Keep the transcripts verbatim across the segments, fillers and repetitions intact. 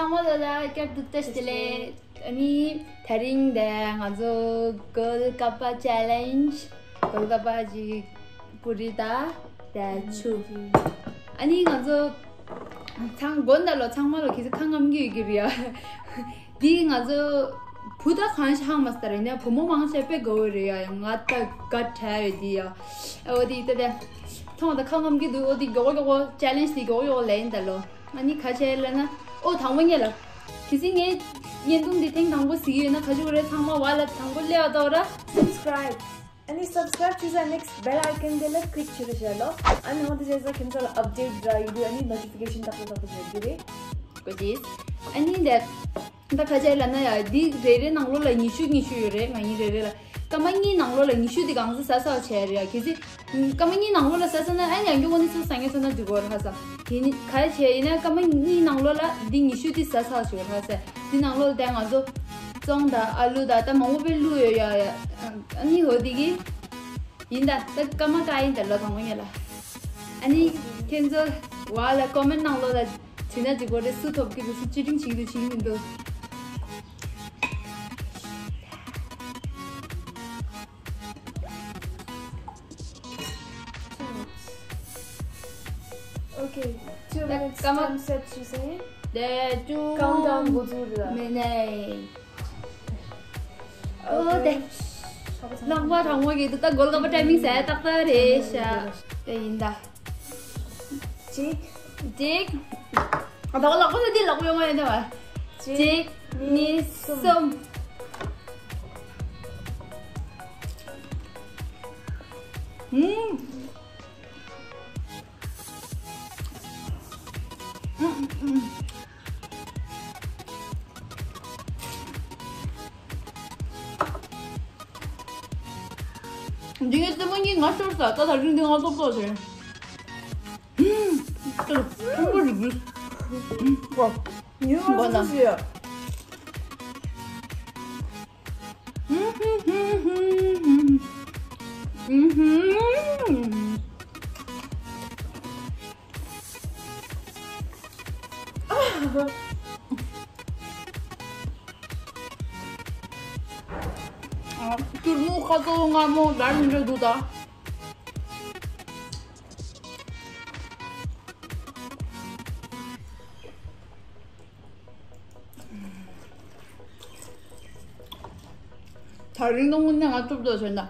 ཚང་མ་ལ་ལ་སྐྱབས་འདུག་ཏེ་ལེ། ཨ་ནི་དེ་རིང་དེ་ང་ཚོ་གོལ་ཀ་པ་ཆེ་ལེན་ཇི། གོལ་ཀ་པ་ཅིག་པུ་རི་དང་དེ་ཆུ། ཨ་ནི་ང་ཚོ་ཚང་དགོན་ད་ལོ་ཚང་མ་ལོ་ཁྱེད་ཚོ་ཁ་ངམ་གི་ཡོད་ཀྱི་རེད་ཡ། འདི་ང་ཚོ་བུ་ད་གང་ཤ་ཧང་མ་སྟ་རེད་ན་བུ་མོ་མང་ཆེ་དཔེ་དགའ་བོ་རེད་ཡ། ཡང་ང་ད་དགའ་བྲལ་ཡོད་འདི་ཡ། ཨོ་འདི་ད་དེ་མཐོང་ད་ཁ་ངམ་གི་འདུག་ཨོ་འདི་མགྱོགས་མགྱོགས་ཆེ་ལེན་ཇི་འདི་མགྱོགས་མགྱོགས་ལེན་ད་ལོ། ཨ་ནི་ག་བྱས་ལབ་ན། ཨོ་དང་པོ་ཉིད་ལ། གལ་སྲིད་ངའི་བརྙན་ཐུང་འདི་ཐེངས་དང་པོ་གཟིགས་ཡོད་ན་ག་ཅིག་རེད། ཚང་མ་བ་ལ་དང་པོ་སླེབས་ཡོད་ར། Subscribe. ཨ་ནི་subscribe བྱས་ཙང་next bell icon དེ་ལ་click བྱེད་རོགས་བྱས་ལོ། ཨ་ནི་འོ་དེ་བྱས་ཙང་ཁྱེད་ཚོ་ལ་update འདྲ་ཡོང་དུས་ཨ་ནི་notification ཏག་ཏག་ཏག་ཏག་ཡོང་གི་རེད། གོ་ཅིས། ཨ་ནི་འདི། ད་ག་བྱས་ལབ་ན་ཡ་འདི་རེ་རེ་ནང་ལོགས་ལ་ཉི་ཤུ་ཉི་ཤུ་ཡོད་རེད། ང་གཉིས་རེ་རེ་ལ། སྐར་མ་གཉིས་ནང་ལོགས་ལ་ཉི་ཤུ་དེ་གང་ཚོད་ཟ་ཚར་བྱས་རེད་ཡ། གལ་སྲིད། སྐར་མ་གཉིས་ནང་ལོགས་ལ་ཟ་ཚར་ན་ཨ་ནི་ཡང་སྐྱོ་བོ་ནི་ཚོ་ཟ་ངེས་ཚོ་ན་འགྲིག་གོ་ར་ཧ་ས། དེ་ནི་ག་བྱས་ཡིན་ན་སྐར་མ་གཉིས་ནང་ལོགས་ལ་འདི་ཉི་ཤུ་དེ་ཟ་ཚར་བྱས་ར་ཧ་ས། དེ་ནང་ལོགས་ལ་དེ་ང་ཚོ་ཙོང་དང་ཨ་ལུ་དང་ད་མང་པོ་པའི་ལུ་ཡོད་ཡ་ཡ། ཨ་ནི་འོ་དེ་གི། ཡིན་ད་ད་སྐར་མ་ཀ་ཡིན་ད་ལོ་དང་པོ་ཉིད་ལ། ཨ་ནི་ཁྱེད་ཚོ་བ་ལ་comment ནང་ལོགས་ལ་བྲིས་ན་འགྲིག་གོ་རེད། སུ་ཐོབ་ཀྱི་འདུག་སུ་ཅི་སྒྲིང་བྱེད་ཀྱི་འདུག་བྱེད་ཀྱི་མི་འདུག Okay, two minutes time set བྱས་ཟིན། དེ་ཅུང་countdown འགོ་འཛུགས་རེད། མི་ནས། ཨོ་དེ། ལག་པ་གྲང་མོ་གི་འདུག་ད་གོལ་ཀ་པ་timing ཟ་ཏག་ཏག་རེད་ཤག་དེ་ཡིན་ད། གཅིག་གཅིག་ཨ་ད་ག་ལག་པ་ཟ་དེ་ལག་པ་ཡོང་མ་ཡོང་དེ་བ། གཅིག་གཉིས་གསུམ། ཨུམ། འདི་ངའི་རྩེད་མོ་གཉིས་ང་ཤོར་ས། ད་ད་རིང་འདི་ང་ཏོག་ཏོག་བྱས། ཧུམ། ད་ཐུང་པོ་རིག་གི། ཨུམ། ཉུང་བ་ན། སྐྱུར་མོ་ཁ་ཚོ་མངར་མོ་ལར་མི་འདྲ་འདུག་ད། ད་རིང་ནང་ནས་ང་ཐུབ་ཐུབ་བྱས་ན།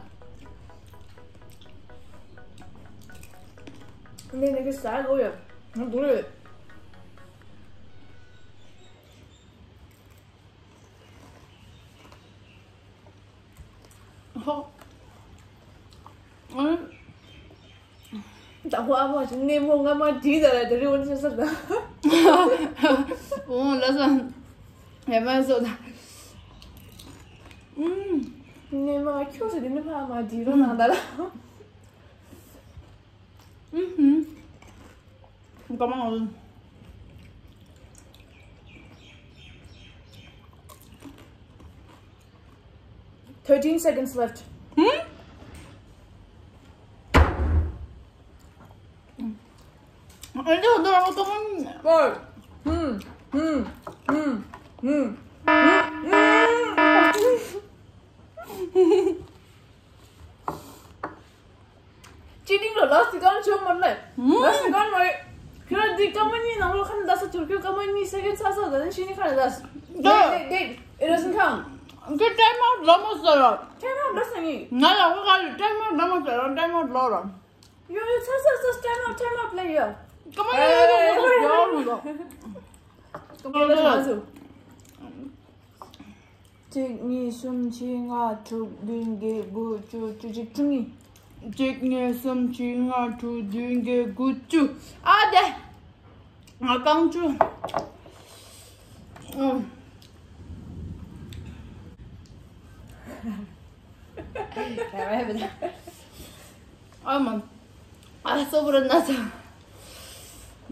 ནས་ནས་ཀྱི་ཟ་ལོ་ཡ། ང་འདུག་རེད། ཧོ། ཨ། ད་ཧོ་ཨ་མ་ཞིག་ནས་མོ་ང་མ་བྲིས་ད་ལ་དེ་རིང་འོན་ཆེ་ས་ད། འོ་ལ་ས། ཡ་མ་སོ་ད། ཨུམ། ནས་མ་ཁྱོད་ཚོ་དེ་ནས་ཕ་མ་བྲིས་རོགས་གནང་ད་ལ། ཨུམ། Come on. Thirteen seconds left. Hmm? Four. Hmm. Hmm. Hmm. Hmm. Hmm. ཅི་ནིང་ལོ་ལ་སི་ཀན་ཆོ་མ་ནེ། ལ་སི་ཀན་མ་རེད། ཁྱོད་འདི་སྐར་མ་གཉིས་ནང་ལོ་ཁ་ནས་ཟ་ས་ཐུར་ཁོས་སྐར་མ་གཉིས་ས་ཀན་ཚ་ས་ད་ནི་ཤི་ནི་ཁ་ནས་ཟ། Date, date, date. It doesn't count. འདི་time out ལོ་མ་ཟ་ར། Time out ལོ་ས་ནི། ང་ལ་ཧོ་ག་ལ་time out ལོ་མ་ཟ་ར། Time out ལོ་ར། ཡོ་ཡོ་ཚ་ཚ་ཚ། Time out, time out ལ་ཡོ། སྐར་མ་གཉིས་ལོ་མ་ཟ་ར་ལོ། སྐར་མ་གཉིས་ལོ་མ་ཟ། གཅིག་གཉིས་གསུམ་བཞི་ལྔ་དྲུག་བདུན་བརྒྱད་དགུ་བཅུ་བཅུ་གཅིག་བཅུ་གཉིས། གཅིག་གཉིས་གསུམ་བཞི་ལྔ་དྲུག་བདུན་བརྒྱད་དགུ་བཅུ། ཨ་དེ། ང་རྐང་བཅུ། ཨ་མ། ཨ་སོ་པུ་ར་ན་ཚ།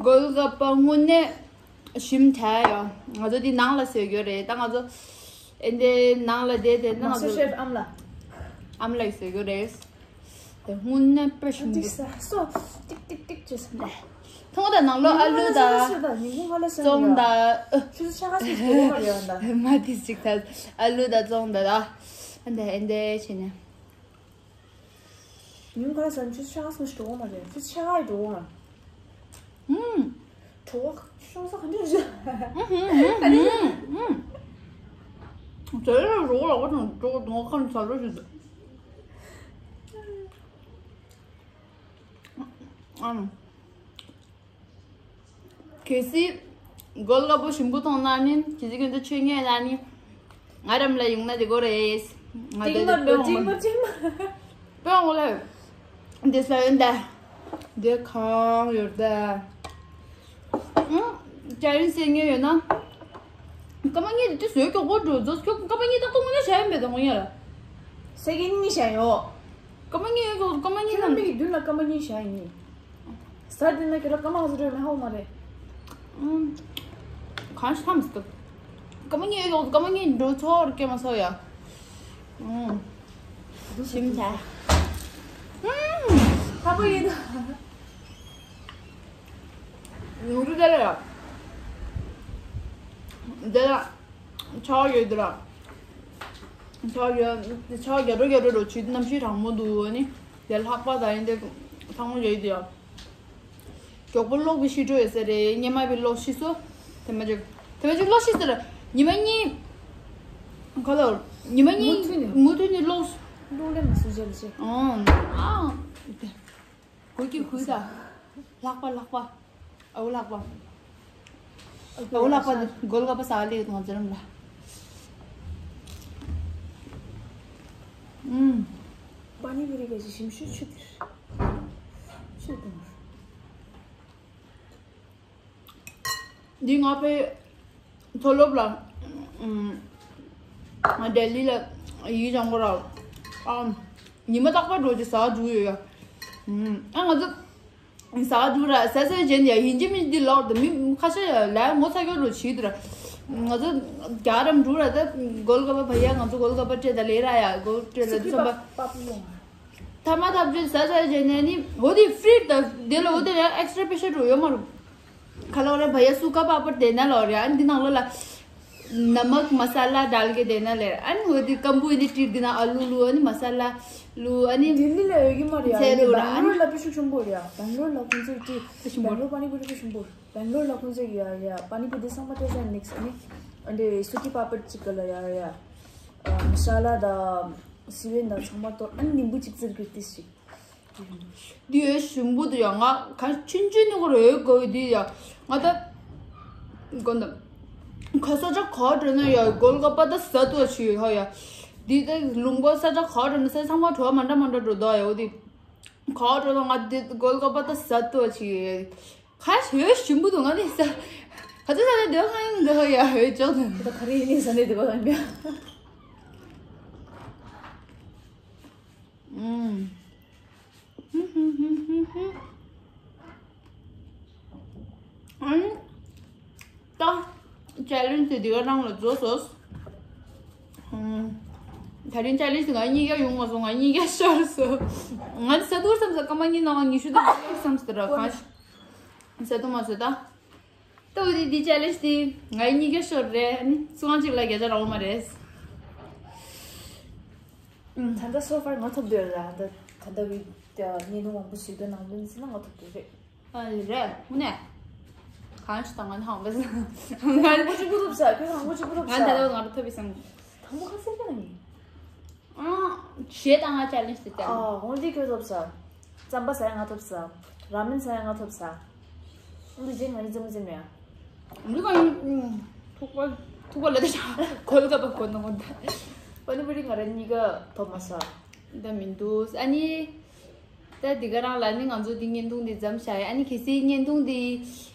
གོལ་ག་པ་དངོས་གནས་ཞིམ་ཐལ་ཡོད། ང་ཚོ་འདི་ནང་ལ་བཟོས་ཡོད་རེད། ད་ང་ཚོ་ཨེ་འདི་ནང་ལ་བསྡད་དེ་ན་ང་ཚོ་Master Chef ཨམ་ལ། ཨམ་ལ་བཟོས་ཡོད་རེད། དེ་དངོས་གནས་དཔེ་ཞིམ་འདུག་ཏིག་ས་སོ་ཏིག་ཏིག་ཏིག་ཅེས་ལ། ཐོང་དང་ནང་ལོགས་ཨ་ལུ་དང་ཉིན་གུང་ཁ་ལ་སོན་ཙོང་དང་། ཆུ་ཚོད་ཕྱེད་ཀ་ཙམ་ཞིག་འགྲོ་གི་མ་རེད་ད། མ་དེ་ཅིག་ད་ཨ་ལུ་དང་ཙོང་དང་ད། ཨ་འདི་ཨ་འདི་བྱས་ནས། ཉིན་གུང་ཁ་ལ་སོན་ཆུ་ཚོད་ཕྱེད་ཀ་ཙམ་ཞིག་འགྲོ་གི་མ་རེད། ཆུ་ཚོད་ཕྱེད་ཀ་ཡི་འགྲོ་གི་མ་རེད། ཨུམ། གྲོད་ཁོག་ཤོང་ས་ག་འདྲ་རེད། ཨུམ་ཧུམ་ཧུམ་ཧུམ། དེ་ལ་རོགས་ལ་བ་དང་འགྲོ་གི་འདུག་ཁ་ནས་ཟ་འགྲོ་ཞིག་འདུག་ཨམ། གལ་སྲིད་གོལ་ཀ་པོ་ཞིམ་པོ་མཐོང་ན་ནི། གལ་སྲིད་ཁྱོད་ཚོ་མཆོད་མེ་ལ་ནི། ང་རམ་ལ་ཡོང་ན་དེ་གོ་རེད། ང་དེ་ཅིག་མ་དེ་ཅིག་མ་ཅིག་མ། དཔེ་འོང་ལ། འདི་ས་ཡོན་ད། འདི་གང་ཡོད་ད། ཨང་། ཅ་ཡིན་སེ་ངེ་ཡོད་ན། ཀ་མ་ངེ་དེ་བཟོས་ཀྱོག་པོ་འགྲོ་རྫོགས་ཀྱོག་ཀ་མ་ངེ་ཏག་ཏག་ངོ་ན་བྱ་ཡིན་པས་ད་ངོ་ཡ་ལ། སེ་གེ་ནི་བྱ་ཡོད། ཀ་མ་ངེ་ཡོད་ཀྱོག་ཀ་མ་ངེ་ཁྱེད་རང་ན། མིག་གི་མདུན་ལ་ཀ་མ་ངེ་བྱ་ཡིན། ས་དེ་ན་ཁྱེད་རང་ཀ་མ་ང་ཟེར་རོ་མེ་ཧ་མ་རེད། ཨུམ། གང་ཤམ་སྟབས། ཀ་མ་ངེ་ཡོད་ཀ་མ་ངེ་འགྲོ་ཚོར་སྐྱེ་མ་སོ་ཡ། ཨུམ། ཞིམ་ཆ། ཨུམ། ཧ་པོ་ཡིན་ད། ཡོང་རྒྱུ་དེ་ལ་ཡ། དེ་ལ། ཆག་ཡོད་དེ་ལ། ཆག་ཡོད། ཆག་རྒྱ་འགྲོ་རྒྱ་འགྲོ་འགྲོ་བྱེད་གནམ་གཤིས་གྲང་མོ་འདུག་ཨ་ནི། དེ་ལྷག་པ་དང་ཡིན་དེ་ཚང་མ་རེད་དེ་ཡ། མགྱོགས་པོ་གློག་གི་ཤི་འགྲོ་ཡོད་ས་རེད། སྔོན་མ་བི་གློག་ཤི་སོ། དེ་མ་ཅིག་དེ་མ་ཅིག་གློག་ཤི་ཟེར། ཉི་མ་གཉིས། ག་ལ། ཉི་མ་གཉིས་མུ་མཐུད་ནས། མུ་མཐུད་ནས་གློག་གློག་ལས་མ་སོང་ཅེས་ལ་ཅེ། ཨང་། ཨང་། གོ་གི་ཧུད་ད། ལྷག་པ་ལྷག་པ། ཨའུ་ལྷག་པ། ཨའུ་ལྷག་པ་འདི་གོལ་ཀ་པ་ཟ་ལེ་ང་ཚོ་རང་ལ། ཨུམ། པ་ནི་བུ་རི་ག་ཞིག་ཞིམ་ཤོས་ཆུ་དེར། ཆུ་དང་། འདི་ང་ཕའི་མཐོ་སློབ་ལ། ཨུམ། ང་ལྡི་ལི་ལ་ཡིག་སྦྱང་གོ་ར། ཨམ། ཉི་མ་རྟག་པར་འགྲོ་རྒྱུ་ཟ་འཇུ་ཡོད་ཡ། ཨུམ། ཨ་ང་ཚོ་ཟ་འཇུ་ར་ཟ་ཟ་བྱས་ནས་ཡིན་གཅིག་མིན་གཅིག་ལོག་དུ་མི་ཁ་ཤས་ལ་ངོ་ཚ་རྒྱུ་འགྲོ་བྱེད་དུ་ར། ང་ཚོ་རྒྱ་རམ་འགྲོ་ར་ད་གོལ་ཀ་པ་བ་ཡ་ང་ཚོ་གོལ་ཀ་པ་སྤྲད་ད་ལེ་ར་ཡ་གོལ་སྤྲད་ད་དུ་བསམ་པ། ཐ་མ་ཐབས་ཇུས་ཟ་ཟ་བྱས་ནས་ནི་འོ་དེ་ཧྥི་རི་ད་དེ་ལ་འོ་དེ་ར་ཨེག་སི་ཊ་ར་པེ་ཤ་འགྲོ་ཡོད་མ་རུང་། ཁ་ལོ་རེ་བ་ཡ་སུ་ཀ་པ་པར་དེ་ན་ལོ་རེ་ཨན་འདི་ནང་ལོ་ལ། ནམག་མ་ས་ལ་ཌལ་གེ་དེ་ན་ལེ་ཨན་འོ་དེ་ཀམ་བུ་ཨིན་དེ་ཏིར་དེ་ན་ཨ་ལུ་ལུ་ཨ་ནི་མ་ས་ལ་ལུ་ཨ་ནི། ལྡི་ལི་ལ་ཡོད་ཀྱི་མ་རེད་ཡ། ཚལ་ལུ་ར་ཨ་ནི། སྦེང་ལོར་ལ་པི་ཤུག་ཆུང་པོ་རེད་ཡ། སྦེང་ལོར་ལ་ཁོང་ཚོས་ཀྱི་སྦེང་ལོར་པ་ནི་པུ་རི་པི་ཤུང་པོ། སྦེང་ལོར་ལ་ཁོང་ཚོས་ཀྱི་ཡ་ཡ་པ་ནི་པུ་རི་སང་མ་ཏོ་ཟན་ནིགས་ཨ་ནི། ཨ་འདི་སུ་ཀི་པ་པར་ཅིག་ག་ལ་ཡ་ཡ། ཨ་མ་ས་ལ་ད། སི་བེན་དང་ཚང་མ་གཏོར་ཨ་ནི་ནིམ་བུ་གཅིག་བཙིར་གི་ཏི་ཞིག་འདི་ཡོད་ཞིམ་པོ་འདུག་ཡ། ང་ག་ཆུན་ཆུན་ནི་གོ་རེ་གོ་འདི་ཡ། ང་ད་གོ་ན་ཁ་ས་ཆ་ག་འགྲོ་ན་ཡ་གོལ་ཀ་པ་ད་ཟ་ཏོ་ཆུ་ཧ་ཡ། འདི་ད་ལུང་པ་ས་ཆ་ག་འགྲོ་ན་ས་ཚང་མ་བྲོ་བ་མ་འདྲ་མ་འདྲ་འགྲོ་ད་ཡ། འོ་འདི་ག་འགྲོ་ན་ང་འདི་གོལ་ཀ་པ་ད་ཟ་ཏོ་ཆུ་ཡ། ཁ་ཤས་ཞིམ་པོ་འདུག་ང་ནི་ས་ག་ཚོད་ས་ཆ་འདི་གང་ཡིན་འདི་ཧ་ཡ་ཧོ་ཅོག་ད། ད་ག་རེ་ཡིན་ནི་ས་ནི་འདི་ག་ཡིན་པ། ཨུམ། ཨ་ནི། ད། ཅེ་ལེན་ཇི་དེ་འདི་ག་རང་ལ་རྫོགས་སོང་། ཨུམ། ད་རིང་ཅེ་ལེན་ཇི་དེ་ང་གཉིས་ཀ་ཡོང་མ་སོང་། ང་གཉིས་ཀ་ཤོར་སོང་། ང་ནི་ཟ་འདུག་བསམ་ས་སྐར་མ་གཉིས་ནང་ཉི་ཤུ་དང་བསམ་སོང་། ད་ར་གང་ཟ་འདུག་མ་ཟ་ད། ད་འོ་དེ་འདི་ཅེ་ལེན་ཇི་དེ་ང་གཉིས་ཀ་ཤོར་རེད། ཨ་ནི་སུ་གང་ཅིག་ལ་བརྒྱ་ཆ་རག་མ་རེད། ད་ལྟ་so far ང་ཐོབ་འདོད་ལ་ད་ད་ལྟ་བི་ད་བརྙན་ཐུང་མང་པོ་ཞིག་ཏུ་ནང་དོན་ཟིན་ན་ང་ཐོབ་འདོད་རེད། ཨ་རེད་དངོས་གནས། གང་ཞིག་དང་ང་ནང་པ་ང་ངོ་ཅི་པུ་ཐོབ་ས་ཁྱོད་ང་ངོ་ཅི་པུ་ཐོབ་ས་ང་ད་ལྟ་ང་རུ་ཐོབ་པའི་སང་དང་པོ་ཁ་སེར་ག་ནི། ཨ་ཞེ་དང་ང་ཅེ་ལེན་ཇི་དེ་ཨ་འོང་དེ་ཁྱོད་ཐོབ་ས། རྩམ་པ་ཟ་ཡ་ང་ཐོབ་ས། ར་མེན་ཟ་ཡ་ང་ཐོབ་ས། འདི་རྗེས་ང་ནི་ཙམ་ཙམ་ཡ། འདི་ག་ཡིན། ཐུག་པ་ཐུག་པ་ལ་དེ་ཤ་གོལ་ཀ་པ་གོ་ནོ་གོ་ད། པ་ནི་པུ་རི་ང་ར་གཉིས་ཀ་ཐོབ་མ་ས། ད་མི་འདུག་ཨ་ནི། ད་འདི་ག་རང་ལ་ནི་ང་ཚོ་འདི་བརྙན་ཐུང་འདི་མཚམས་བཞག་ཡ། ཨ་ནི་གལ་སྲིད་བརྙན་ཐུང་འདི་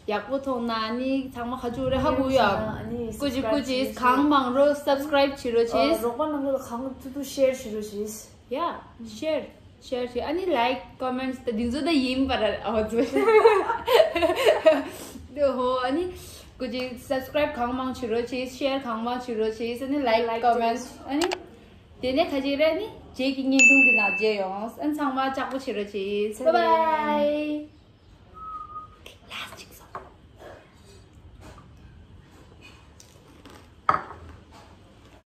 ཡག་པོ་མཐོང་ན་ཨ་ནི་ཚང་མ་ཁ་ཆུ་རེ་ཧ་གོ་ཡ། ཨ་ནི་སྐུ་མཁྱེན་སྐུ་མཁྱེན་གང་མང་རོ་སབ་སི་ཀ་རའིབ་བྱེད་རོགས་བྱེད། རོགས་པ་རྣམས་ལ་གང་ཐུབ་ཐུབ་ཤེར་བྱེད་རོགས་བྱེད། Yeah, share, share བྱེད། ཨ་ནི་like, comments ད་འདི་ཚོ་ད་ཡིན་པ་ར་ཨ་ཚོ། དེ་ཧོ་ཨ་ནི་སྐུ་མཁྱེན་སབ་སི་ཀ་རའིབ་གང་མང་བྱེད་རོགས་བྱེད། ཤེར་གང་མང་བྱེད་རོགས་བྱེད། ཨ་ནི་like, like comments ཨ་ནི་དེ་ནས་ཁ་ཅིག་ར་ནི་རྗེས་ཀྱི་བརྙན་ཐུང་འདི་ནང་མཇལ་ཡོང་། ཨ་ནི་ཚང་མ་ལྕགས་པོ་བྱེད་རོགས་བྱེད། Bye bye.